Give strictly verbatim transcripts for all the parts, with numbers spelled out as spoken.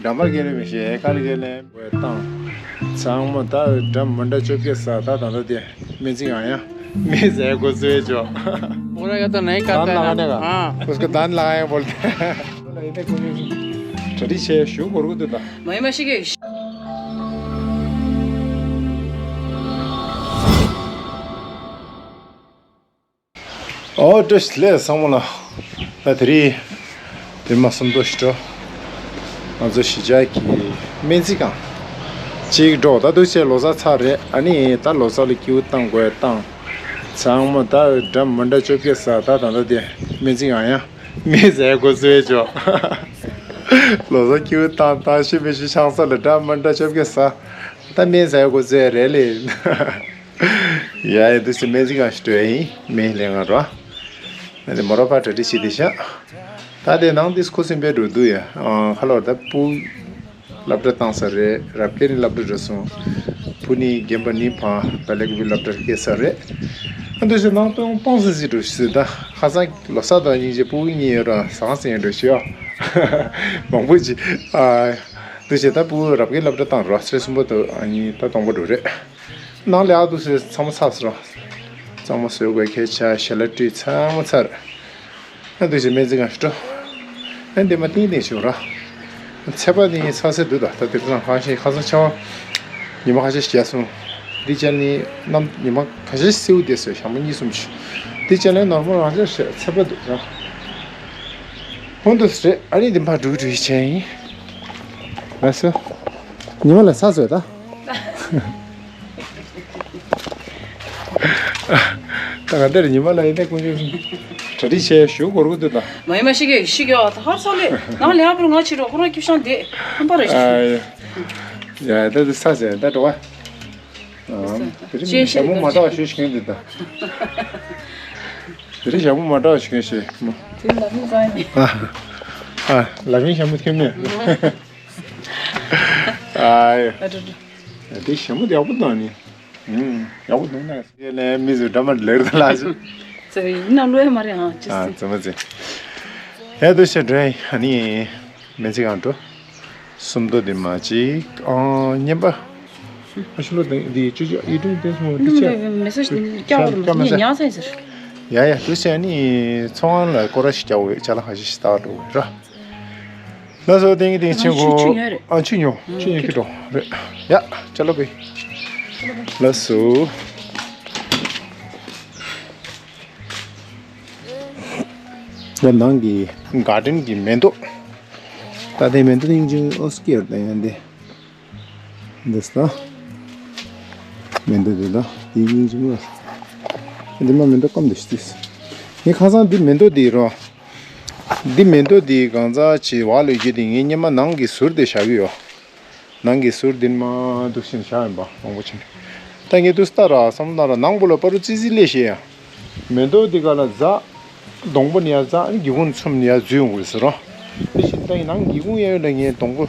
འདྲ་མར་གས་ལེ་མི་ཤེས་ཀ་ལི་གས་ལེ། བས་བཏང་། ཚང་མ་ད་འདྲ་མི་འདྲ་བཅོ་བརྒྱད་ཟ་ད་ད་ད་དེ་སྨན་རྩིས་ཨང་ཡ། མི་ཟ་གོ་ཚོད་ཅོ། पूरा का तो नहीं करता है ना। हाँ। उसको दान लगाए बोलते हैं। གྲ་སྒྲིག་བྱས་ཞུ་གོ་རུ་འདུག་ད། མ་ཡི་མ་ཤི་གེ། ཨོ་བཀྲ་ཤིས་བདེ་ལེགས་ཚང་མ་ལ། ད་དེ་རིང་དེ་མ་སུམ་མདོ་ཞིག་འགྲོ། ང་ཚོ་གཞིས་ཆགས་ཀྱི་སྨན་རྩིས་ཁང་གཅིག་འགྲོ། ད་དུས་ཆེ་ལོ་གསར་ཚར་རེད། ཨ་ནི་ད་ལོ་གསར་ལ་སྐྱིད་པོ་བཏང་དགོས་བཏང་། ཚང་མ་ད་འདྲ་མི་འདྲ་བཅོ་བརྒྱད་ཟ་ད་ད་ད་དེ་སྨན་རྩིས་ཁང་ཡ། མི་ཟ་གོ་ཚོད་ཅོ། ལོ་གསར་སྐྱིད་པོ་བཏང་བཏང་ཤི་མི་ཤི་ཆང་ས་ལ་འདྲ་མི་འདྲ་བཅོ་བརྒྱད་ཟ། ད་སྨན་ཟ་གོ་ཚོད་རེད་ལེ། ཡ་ཡ་དུས་སུ་སྨན་རྩིས་ཁང་ཞིག་འགྲོ་ཡ་ཡིན། སྨན་ལས་ང་རོ། ཨ་ནི་མོ་རོ་ཕ་གྲ་སྒྲིག་བྱེད་དེ་ཤག་ད་དེ་ནང་དུས་ཁོ་སེམས་པའི་འགྲོ་འདུག་ཡ། ཨ་ཁ་ལོར་ད་སྤུ་སློབ་གྲྭ་བཏང་ས་རེད། རབ་སྐྱེ་ནི་སློབ་གྲྭ་འགྲོ་སོང་། སྤུ་ནི་རྒན་པ་ནི་ཕ་ད་ལེགས་པའི་སློབ་གྲྭར་སྐྱེས་ས་རེད། ཨ་འདུག་སེ་ནང་སྟོང་སྟོང་སི་སི་འགྲོ་ཞིག་ད་ཁ་སང་ལོ་གསར་དང་སྙིང་རྗེ་སྤུ་གུ་གཉིས་ཡོད་ར་ཟང་ཟིང་འགྲོ་ཞིག་ཡོད། མང་པོ་ཅིག་ཨ་འདུག་སེ་ད་སྤུ་གུ་རབ་སྐྱེ་སློབ་གྲྭ་བཏང་རོགས་ཚེ་གསུམ་པ་དུ་ཨ་ནི་ད་སྟོང་པ་འགྲོ་རེད། ནང་ལས་ཨ་འདུག་སེ་ཚང་མ་ཚར་སོང་། གཙང་མ་བཟོ་དགོས་ཁྱད་ཆ་ཞལ་ལག་བཀྲུས་ཚང་མ་ཚར། ཨ་འདུག་སེ་སྨན་རྩིས་ཁང་ཞིག་འགྲོ། ཨ་འདི་མ་ཏིང་ཏིང་ཞིག་ར། ཚད་པ་ནི་ཚ་སེ་འདུག་ད་ད་དེ་ཚང་ཁང་ཤིང་ཁ་སང་ཆ་བ། ཉི་མ་ཁ་ཤས་བཞག་སོང་། འདི་ཅན་ནི་གནམ་ཉི་མ་ཁ་ཤས་སེའུ་དེ་སོ་ཞག་མ་གཉིས་གསུམ་ཞིག་འདི་ཅན་ནི་ནོར་མོ་རང་ཅག་ཚད་པ་འདུག་ར། ཧོན་དུ་སེ་ཨ་ནི་འདི་མ་འགྲུག་འགྲུག་བྱས་ཡིན། ལགས་སོ། ཉི་མ་ལ་ཚ་སོ་ད། ད་ག་འདིར་ཉི་མ་ལ་ཡིན་ན་ཀུན་སྤྱོད་གྲ་སྒྲིག་བྱས་ཞུ་གོ་རུ་འདུག་ད། མ་ཡིན་མ་ཤི་གེ་ཤི་གེ་ཨ་ད་ཧར་ཚ་ལེ། ནང་ལས་ཨ་པུར་ང་ཕྱི་རོགས་ཁོ་རང་སྐྱིད་ཤང་དེ་ཧམ་པ་རེ་ཞིག་ཡ་ད་དེ་ས་ཟེར་ད་འགྲོ་བ། དེ་རིང་ཞྭ་མོ་མ་འདྲ་བ་ཞུ་ཞིག་འདུག་ད། དེ་རིང་ཞྭ་མོ་མ་འདྲ་བ་ཞུ་ཞེས་མོ། དེ་ལ་མི་ཙང་ནི། ཨ་ལ་མི་ཞྭ་མོ་ཐེབས་ནས། ཨ་ཡ། ཨ་འགྲོ་འགྲོ། དེ་ཞྭ་མོ་དེ་ཡག་པོ་བཏང་ནི། ཡག་པོ་འདུག་ན། དེ་ལས་མི་ཚོས་འདྲ་མ་ལེར་དུ་ལ་ཞུ། ཙེ་ཡིན་ན་ལོས་མ་རེད་ཨང་ཅི་ཨ་ཙེ་མ་ཙེ། ཡ་དུ་ཤ་འདྲ་ཨ་ནི་མེ་ཚིག་ཨང་འགྲོ། སུམ་མདོ་དེ་མ་ཅིག་ཨང་ཉན་པ། ཨ་ཤུ་ལོ་དེ་དེ་ཅུ་ཅུ་ཨི་ཏུན་དེ་སུ་དེ་ཅ། མེ་སེ་ཇི་སྐྱ་བོར་མ་ཉ་ཉ་ཚན་ཟེར། ཡ་ཡ་དུ་ཤ་ནི་ཚོང་ལ་སྐོར་ར་ཞིག་སྐྱ་བོ་ཅ་ལ་ཁ་ཤས་ཤིག་ལྟ་འགྲོ་ར། ལགས་སོ་ཏིང་ཏིང་ཆེན་པོ། ཆུ་ཉོས་རེད། ཨ་ཆུ་ཉོ་ཆུ་ཉོ་ཁྱི་འགྲོ་རེད། ཡ་ཅ་ལོ་པི། ལགས་སོ། ཡ་ནང་གི་གར་ཌེན་གི་མེ་ཏོག་ད་ལྟའི་མེ་ཏོག་ཏིང་ཅུ་ཨོ་སི་ཀེར་ད་ཡ་འདི། འདི་ས། མེ་ཏོག་འདི་ལ་དེ་ཡིན་གྱི་མ། འདི་མ་མེ་ཏོག་སྐམ་འདི་ཤི་ཏིས། ངས་ཁ་སང་འདི་མེ་ཏོག་འདི་རོ། འདི་མེ་ཏོག་འདི་གང་ཙག་ཅིག་བ་ལོས་རྒྱུ་དེ་ངས་སྙེ་མ་ནང་གི་ཟུར་དེ་བཞག་གི་ཡོད། ནང་གི་ཟུར་འདི་མ་འདུག་ཤིང་བཞག་ཡིན་པ་མང་པོ་ཕྱིན། ད་ངས་འདུག་ལྟ་ར་བསམ་ན་ར་ནང་པོ་ལ་པ་རུ་ཙི་ཙི་ལས་ཤེས་ཡ། མེ་ཏོག་འདི་ག་ལ་འཛག་སྡོང་པོ་ནི་ཡར་འཛག་ཨ་ནི་སྒེའུ་ཁུང་ནི་ཚུམ་ནི་ཡར་འཛུལ་ཡོང་གི་རེད་ཟེར་རོ། དེ་བཞིན་ད་ཡིན་ནང་སྒེའུ་ཁུང་གཡས་གཡོན་ལ་ངས་སྡོང་པོ་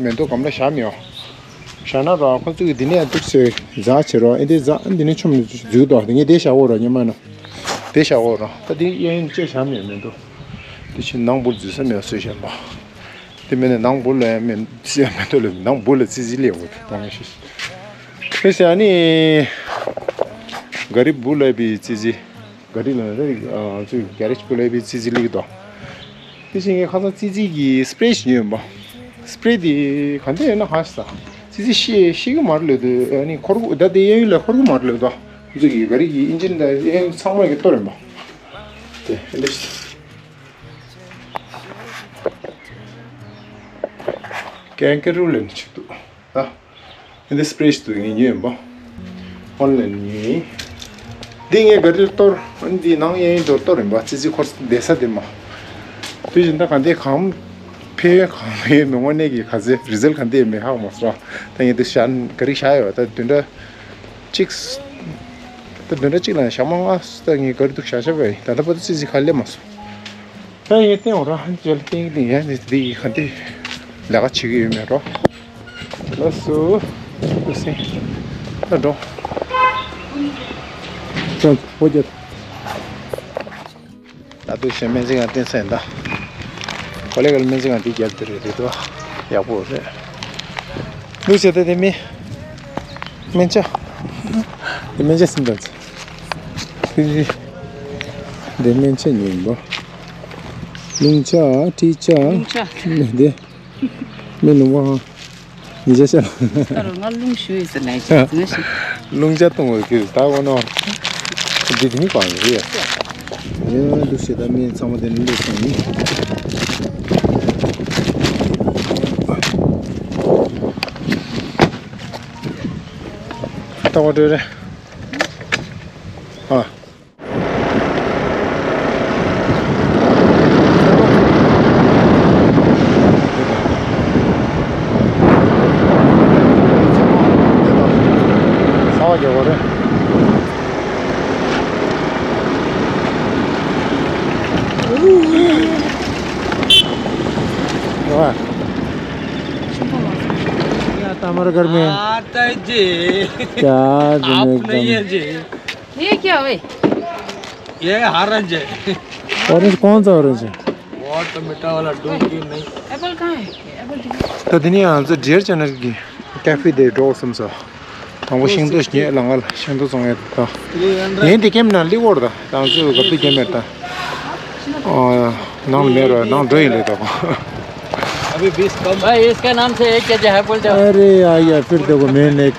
མེ་ཏོག་སྒམ་ལ་བཞག་མི་ཡོང་། བཞག་ན་ར་ཁོ་ཚོ་གི་འདི་ནས་འདུག་སེ་འཛག་བྱེད་རོ་ཨེ་འདི་འཛག་ཨ་འདི་ནས་ཆུམ་ནི་འཛུལ་འདུག་དེ་ངས་དེ་བཞག་འོ་རོ་ཉི་མ་ན། དེ་བཞག་འོ་རོ་ད་དེ་གཡས་གཡོན་བཅད་བཞག་མི་ཡོང་མེ་ཏོག་དེ་བཞིན་ནང་པོར་འཛུལ་ས་མེད་སོས་བཞག་པ། དེ་མིན་ནས་ནང་པོ་ལ་མེ་ཏོག་ལ་ནང་པོ་ལ་ཙི་ཙི་ལས་འོ་དེ་གཏོང་ངེས་ཤེས། དེ་བཞིན་ཨ་ནི་ག་རི་བུ་ལ་བི་ཙི་ཙི། ག་རི་ལ་རེ་ཨ་ཚུ་ག་རེ་ཅིག་པུ་ལ་བི་ཙི་ཙི་ལིག་དོ། དེ་བཞིན་ངས་ཁ་སང་ཙི་ཙི་གི་སི་པི་རེ་ཞིག་ཉོས་པ། སི་པི་རེ་དེ་ག་འདྲ་ཡོད་ན་ཧ་ཤི་ས། ཙི་ཙི་ཤི་ཤི་གི་མར་ལོས་དུ་ཨ་ནི་འཁོར་གུ་ད་དེ་གཡས་གཡོན་ལ་འཁོར་གུ་མར་ལོས་དོ། ཁོ་ཚོ་གི་ག་རི་གི་ཨིན་ཇིན་དང་གཡས་གཡོན་ཚང་མ་གི་གཏོར་ཡིན་པ། དེ་ཨེ་འདྲ་ཞིག་ཀན་ཀེ་རུ་ལེན་ཆུ་དུ་ད། འདི་སི་པི་རེ་ཞིག་ཏུ་ངས་ཉོས་ཡིན་པ། ཨོན་ལན་ཉོས་ཡིན། འདི་ངས་ག་རི་གཏོར་འདི་ནང་གཡས་གཡོན་དུ་གཏོར་ཡིན་པ་ཙི་ཙི་འཁོར་བསྡད་ས་དེ་མ། དུས་བཞིན་ད་ག་འདི་གང་ཕེ་གང་ཕེ་མི་དངོས་གནས་ཀྱི་ག་ཚེ་རི་ཛལ་ག་འདི་མི་ཧ་གོ་མ་སོང་། ད་ངས་འདི་བཞག་ག་རི་བཞག་ཡོད་ད་བདུན་ཕྲག་གཅིག་ད་བདུན་ཕྲག་གཅིག་ལ་ཞག་མ་ལྔ་ད་ངས་ག་རི་འདུག་བཞག་བཞག་པ་ཡིན་ད་ལྟ་བར་དུ་ཙི་ཙི་ག་ལས་མ་སོང་། ད་ཡིན་ཏེ་འོ་ར་ཧན་ཅེལ་ཏིང་ཏིང་ཡ་ནི་དེ་ཡི་ཁ་དེ་ལས་ཀ་བྱེད་ཀྱི་ཡོད་མེད་རོ། ལགས་སོ། ལགས་སེ། ད་འགྲོ། ཅོན་ཧོ་ཇེ། ད་དུ་ཤེ་སྨན་རྩིས་ཁང་བསྟན་ས་ཡིན་ད། ཁོ་ལེ་གལ་སྨན་རྩིས་ཁང་དེ་རྒྱབ་དེ་རེད་དེ་དོ། ཡག་པོ་རེད། འདུག་བྱས་ཏེ་དེ་མི། སྨན་ཆ། དེ་སྨན་ཆ་ཟིན་པ་ཚེ། དེ་སྨན་ཆ་ཉོས་ཡིན་པ། རླུང་ཆ། མཁྲིས་ཆ། རླུང་ཆ། དེ། སྨན་ལུང་པ། ཡིན་ཆ་ཤ། ད་རུང་ང་རླུང་ཞུ་ཡི་ཟེར་ནས་ཅི་ཟེར་ན་ཞིག་རླུང་ཆ་གཏོང་བར་གྱུར། ད་འོ་ནོ། འདི་དེ་ནི་གང་རེད། ཡ་འདུག་བྱས་ད་སྨན་ཚང་མ་དེ་ནི་སླེབས་སོང་ཡིན། ལྟ་བ་སྤྲོད་རེད། ཨ། ཚ་བ་རྒྱག་དགོས་རེད། क्या तमर घर में? आता है जी। क्या आप नहीं है जी। ये क्या है? ये ऑरेंज है। ऑरेंज कौन सा ऑरेंज है? बहुत मीठा वाला, डूब के नहीं। एप्पल कहाँ है? एप्पल दिखाओ। ད་དེ་ནི་ང་ཚོ་ཌི་ཡར་ཅེ་ནལ་གྱི་ཀ་ཧྥེ་དེ་འགྲོ་བསམ་སོང་། དང་པོ་ཤིང་ཏོག་ཉོས་ལ་ང་ལ་ཤིང་ཏོག་བཙོང་ཡས་ད། ངས་འདི་ཀེམ་ནང་སླེབས་འོར་ད་དང་ཚོས་ག་དུས་ཀེམ་མེད་ད། ཨོ། ནང་ལ་མེད་རོ་ནང་འགྲོ་ཡིན་ལེ་ད། अभी बीस कम। भाई, इसका नाम से एक केजी है बोल दो। अरे यार, यार, फिर देखो, मैंने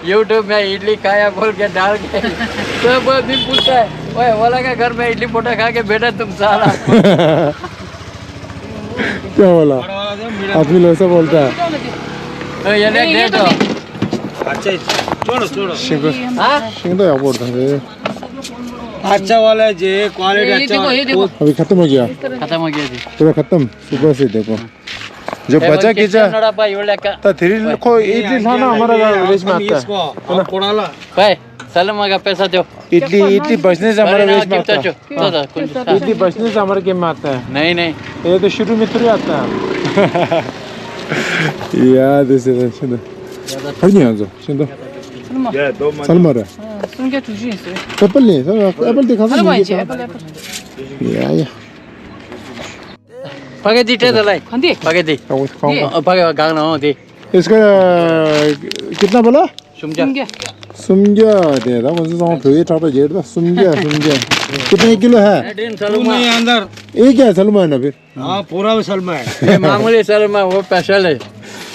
यूट्यूब में इडली खाया बोल के डाल के सब आदमी पूछता है, "ओए, ओला का घर में इडली पोटा खा के बैठा तुम साला।" क्या बोला? आदमी लोग ऐसा बोलता है। तो ये देख, देख तो। अच्छा, छोड़ो, छोड़ो। ཤིང་ཏོག་ཡག་པོ་འདུག་རེད། अच्छा वाला है जी, क्वालिटी ये अच्छा देखो, वाला। ये देखो। अभी खत्म हो गया? खत्म हो गया जी। पूरा खत्म। सुबह से देखो। जो बचा खिचा। ད་དེ་རིང་ཁོ་ཨིད་ལི་ལྷག་ན་ཨ་མ་ར་ག་རེ་ཞིག་མ་ལྟ། भाई, सलमा का पैसा दो। इडली, इडली बचने से हमारा वेस्ट में आता है। इडली बचने से हमारा गेम में आता है। नहीं, नहीं। ये तो शुरू में थोड़ी आता है। यार, जैसे, जैसे। हर नहीं आ जाओ, सुन तो। सलमा रहा। एप्पल नहीं, सर, एप्पल दिखा दो। या, या। पकड़ दी, टेढ़ लाई। हाँ, दी। पकड़ दी। पकड़, गाँव ना हो, दी। इसका कितना बोला? सुमजा। सुमजा। सुमजा दे रहा, मुझे तो फिर ये ठाटा जेड़ था, सुमजा, सुमजा। कितने किलो है? तू नहीं अंदर। ये क्या है, सलमा है ना फिर? हाँ, पूरा भी सलमा है। ये मामूली सलमा, वो स्पेशल है।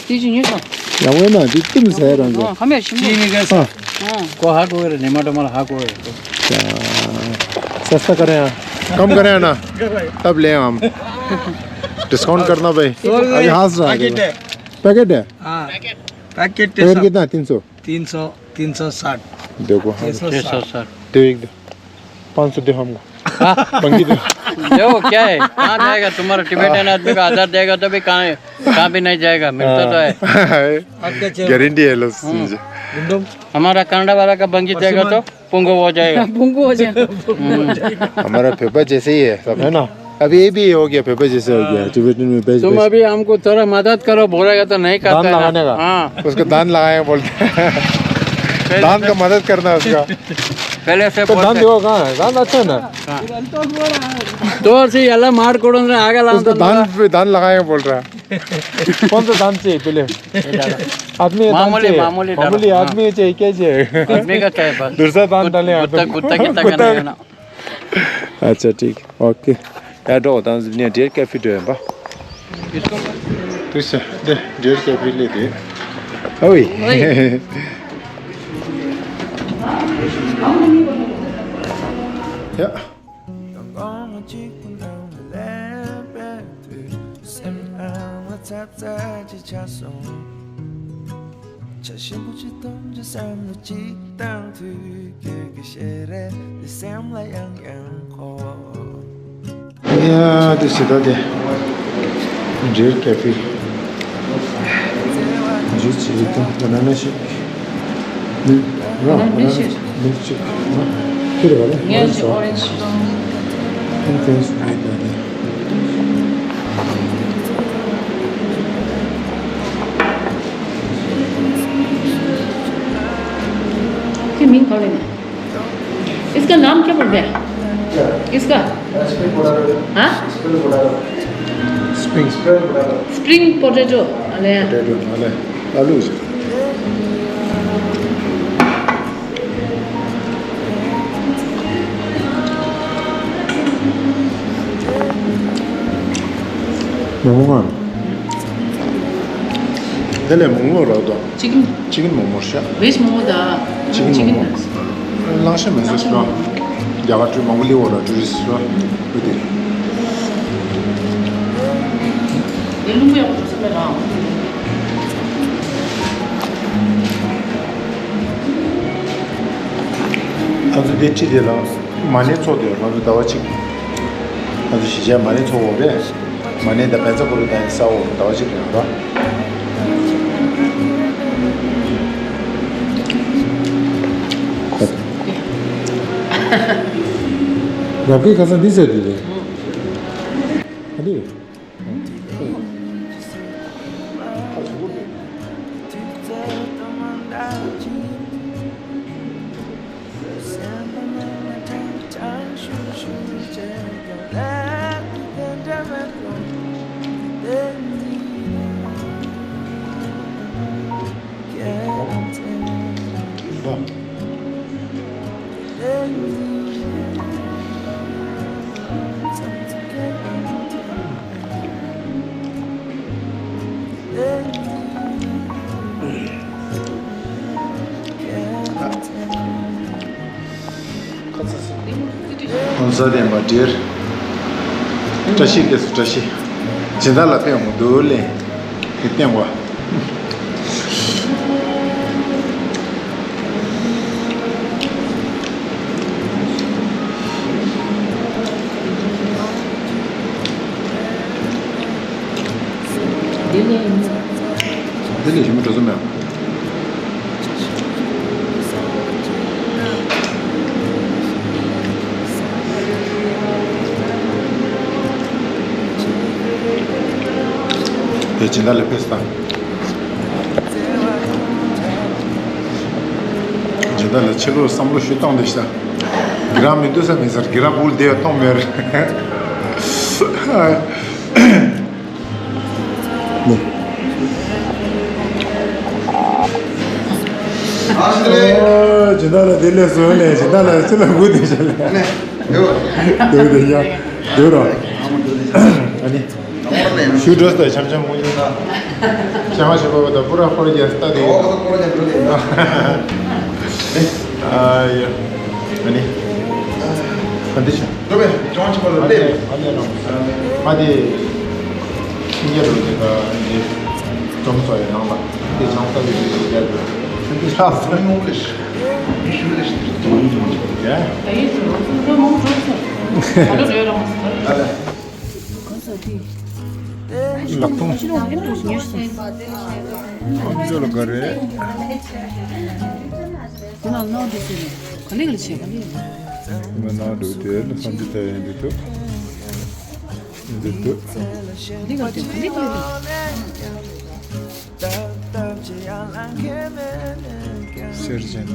तीस नहीं था। या वो ना, जितने में सह रहा है। हाँ, हमें शिमला। चीनी का। हाँ। को हाक वगैरह, निमा टमाल हाक वगैरह। अच्छा, सस्ता करें यार, कम करें ना, तब ले हम। डिस्काउंट करना भाई। अभी हंस रहा है। पैकेट है। पैकेट है? हाँ। पैकेट है पैकेट सब। कितना? तीन सौ। तीन सौ, तीन सौ साठ। देखो, हाँ। छह सौ साठ। दे एक दे। पाँच सौ दे हमको। हाँ। पंगी दे। देखो, क्या है? कहाँ जाएगा? तुम्हारा टिबेटन आदमी का आधार देगा तो भी कहाँ है? कहाँ भी नहीं जाएगा, मिलता तो है। हाँ। आपका चेहरा। गारंटी है लो। हम्म। हमारा कनाडा वाला का बंगी देगा तो पंगु हो जाएगा। पंगु हो जाएगा। हम्म। हमारा पेपर जैसे ही है, सब है ना? अभी ये भी हो गया, पेपर जैसे हो गया, हाँ। टिबेटन में बेच, तुम बेच। अभी हमको थोड़ा मदद करो, बोलेगा तो नहीं करता दान है ना। लगाने का। हाँ। उसको दान लगाएंगे बोलते हैं। पहले दान से का मदद करना है उसका। पहले से तो बोलते दान हैं। देखो कहाँ है? दान अच्छा है ना? हाँ। तो से ಎಲ್ಲ ಮಾಡ್ಕೊಡು ಅಂದ್ರೆ ಆಗಲ್ಲ उसको ಅಂತ दान पे दान लगाएंगे बोल रहा है। कौन सा दान चाहिए पहले? आदमी दान मामूली, चाहिए। मामूली दान। मामूली हाँ। आदमी चाहिए, क्या चाहिए? आदमी का चाहिए बस। दूसरा दान कुत-, डाले यहाँ पे। कुत्ता, कुत्ता कितना कुत्ता। करना है ना? अच्छा, ठीक, ओके। यार, ड्रॉ होता हूँ, दुनिया डेढ़ कैफे ड्रॉ है बा। इसको तो इससे, दे, डेढ़ कैफे ले दे। ओए। ओए। या। སེམས་ཨ་ལ་ཚ་ཚ་ཅིག་ཆགས་སོང་། ཆ་ཞིམ་པོ་ཅིག་འཐུང་རྒྱུ་བསམ་བློ་ཅིག་བཏང་དུས། ཁྱོད་ཀྱི་ཞལ་རས་འདི་སེམས་ལ་ཡང་ཡང་འཁོར། ཡ་དེ་ཟེར་ད་དེ། འབྲེལ་ཀ་ཕི། འབྲེལ་ཅིག་དང་། banana shake. ནི། ར། banana shake. Milkshake. ཁྱེད་རེད་པ་ལ། ངས་ཅིག་orange ཞིག་इसका नाम क्या बोलते हैं? इसका? हाँ? Spring potato ཨ་ལས། potato ཨ་ལས། ཨ་ལུ། མོག་མོག་ཨ། དེ་ལས་མོག་མོག་རག་དོ། chicken chicken མོག་མོག་ཤ། veg མོག་མོག་ད། chicken མོག་མོག་ལང་ཤ་མེད་ཟེར་སོ། རྒྱ་གར་བྲུས་མང་པོ་ལི་འོ་ར་བྲུས་སོ། བུ་དེ། ཨེ་རླུང་ཡག་པོ་ཚུགས་པ་རང་། ང་ཚོ་དེ་ཁྲིད་དེ་ལ་མ་ཎི་ཚོགས་དེ་ང་ཚོ་ཟླ་བ་གཅིག་ང་ཚོ་གཞིས་ཆགས་མ་ཎི་ཚོགས་འོ་རེད། མ་ཎི་དང་བཛྲ་གུ་རུ་དང་ས་འོ་ཟླ་བ་གཅིག་རེད་ར། རབ་ཀྱི་ཁ་སང་འདི་ཟེར་དུས་རེད། ཨ་ནི། ཨོ་ཛ་དེ་མ་འདྲེར། བཀྲ་ཤིས་སྐྱེས་སུ་བཀྲ་ཤིས། སྦྱིན་བདག་ལ་ཕན་འོང་འདུག་ལེ། དེ་བསྟན་བ། འདི་ལས་ཞིམ་པོ་འགྲོ་ས་མེད། དེ་སྦྱིན་བདག་ལ་ཕེབས་དང་། སྦྱིན་བདག་ལ་ཕྱི་ལོགས་བསམ་བློ་ཞུ་སྟངས་དེ་ཤ། གི་ར་མི་འདུག་ས་མེད་ཟེར་གི་ར་བུལ་དེ་གཏོང་མེད་རེད། ཨོ། སྦྱིན་བདག་ལ་དེ་ལས་བཟོས་ནས་སྦྱིན་བདག་ལ་ཅི་ལ་དགོས་དེ་བྱས་ལས། དེ་བས་དེ་ཡ་དེ་ར། ཨ་ནི། ཞུ་འགྲོ་སྟེ་འཆམ་འཆམ་ངུ་ཡོད་ན། ཤ་མ་ཤ་པ་བ་དང་པུ་ར་ཧོར་རྒྱལ་ལྟ་དེ་ཡོད། ཨ་ཡ། ཨ་ནི། ཨ་འདི་ཤ། འགྲོ་བའི་ཅོང་ཆེན་པོ་ལ་སླེབས། ཨ་ལས་རང་། ཨ་དེ། ཤིང་རྒྱ་རུ་དེ་ག་འདི། ཅོང་ཚོ་ཡི་ནང་ལ། དེ་ཆང་ས་བི་དེ་ཤིང་རྒྱ་རུ། དེ་ལ་སོང་ཡོང་ལེ། མི་ཤུ་ལེ་ཤི་ཅོང་ཅོང་ཅོང་ཡ། ད་ཡིན་ཟེར་རོགས་ཚོ་འགྲོ་མང་འགྲོ་ཚོ། ད་ལོ་རེ་རང་ཟེར། ཨ་ལ། ལག་ཐོང་། ཨ་ཚོ་ལ་ག་རེ། ཁོ་ན་ནོར་འདུག་ཟེར་ནས་ག་ལེ་ག་ལེ་བྱས་ག་ལེ། ཁོ་ན་ནོར་འདུག་དེ་ལ་བསམ་ཚུལ་ཐད་ཡན་འདི་ཐུབ། འདི་ཐུབ། ག་ལེ་ག་ལེ་ག་ལེ་ག་ལེ། གསེར་ཅན།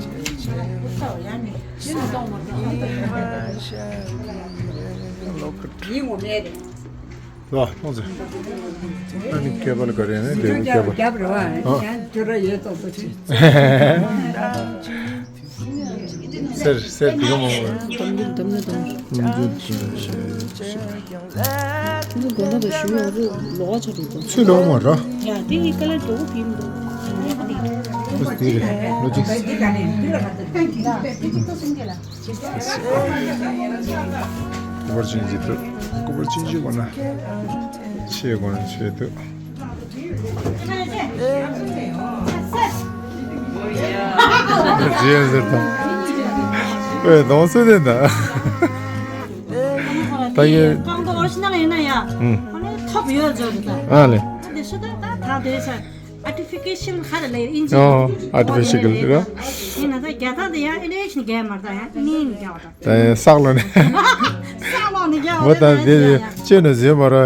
ལོ་ཁ། ཡིན་ངོ་མེད་རེད། ལ་ལྷུང་ཚེ། ཨ་ནི་སྐེད་པ་ལ་ག་རེ་ནས་ལྡེའུ་སྐེད་པ། རྒྱབ་རེད་བ། ཨ། ཡང་ཁྱོད་ར་ཡོད་ཙང་ཙང་ཅིག་སེར་སེར་དེ་ག་མང་བ། དམ་དུ་དམ་དུ་དམ་དུ། དམ་དུ་དམ་དུ། དགོན་པ་དང་ཞུ་ཡོང་དུས་ལོག་ཆ་རེད་དོ། ཚུལ་ལོག་མ་ར། ཡ་དེ་ཡི་ཀ་ལ་འགྲོ་གི་ཡིན་འདུག་ཨ་དེ་རེད་ལོ་ཅིག་སྐུ་པར་ཅན་གྱི་ཐུ། སྐུ་པར་ཅན་གྱི་གོ་ན། ཆེ་གོ་ན་ཆེ་ཐུ། རྗེས་ཟེར་དང་། ཨེ་གདོང་སུ་དེ་འདྲ། ད་ཡོད། རྐང་པ་ཨོ་རི་ཇི་ནལ་ཡིན་ན་ཡ། ཨང་། ཨ་ནི་ཐོབ་ཡོད་ཟེར་རེད་ད། ཨ་ལེ། ད་དེ་ཤི་ད་ད་ད་དེ་ས། artificial ཧ་ར་ལེ་ཨིན་ཇི། ཨོ། artificial ར། ཡིན་ན་ད་རྒྱ་ཐག་དེ་ཡ་ཨེ་ལེ་ཤི་ནི་རྒྱ་མ་ད་ཡ་ཨེ་ནི་རྒྱ་བ་ད། ད་ས་ལོ་ནི། ས་ལོ་ནི་རྒྱ་བ་ད། ད་དེ་ཡ་ཡ། ཅེ་ན་ཟེར་མ་ར།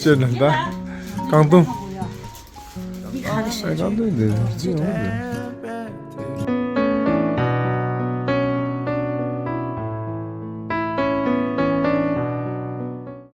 ཅེ་ན་ད། རྐང་དུང་། རྐང་དུང་དེ་ཅི་ཡོང་དེ།